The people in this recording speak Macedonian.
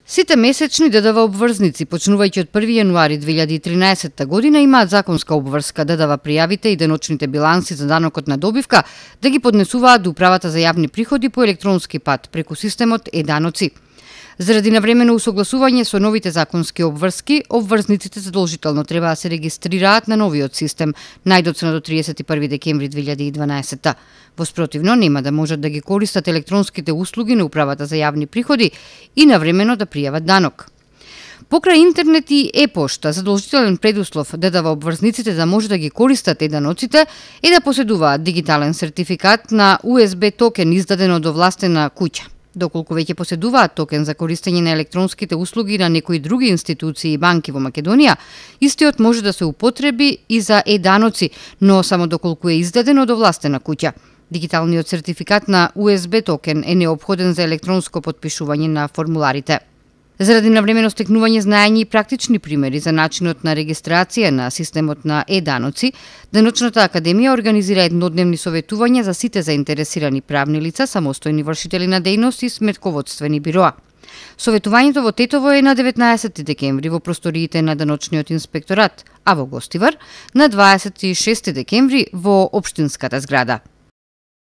Сите месечни ДДВ обврзници, почнувајќи од 1 јануари 2013 година, имаат законска обврска ДДВ пријавите и деночните биланси за данокот на добивка да ги поднесуваат до Управата за јавни приходи по електронски пат преку системот Е-даноци. Заради навремено усогласување со новите законски обврски, обврзниците задолжително треба да се регистрираат на новиот систем, најдоцна до 31 декември 2012. Воспротивно, нема да можат да ги користат електронските услуги на Управата за јавни приходи и навремено да пријават данок. Покрај интернет и Е-пошта, задолжителен предуслов ДДВ обврзниците да може да ги користат Е-даноците е да поседуваат дигитален сертификат на USB токен издаден од овластена куќа. Доколку веќе поседуваат токен за користење на електронските услуги на некои други институции и банки во Македонија, истиот може да се употреби и за Е-даноци, но само доколку е издаден од овластена куќа. Дигиталниот сертификат на USB токен е неопходен за електронско потпишување на формуларите. Заради навремено стекнување знаење и практични примери за начинот на регистрација на системот на Е-даноци, Деночната академија организира еднодневни советувања за сите заинтересирани правни лица, самостојни вршители на дејност и сметководствени бироа. Советувањето во Тетово е на 19 декември во просториите на Деночниот инспекторат, а во Гостивар на 26 декември во општинската зграда.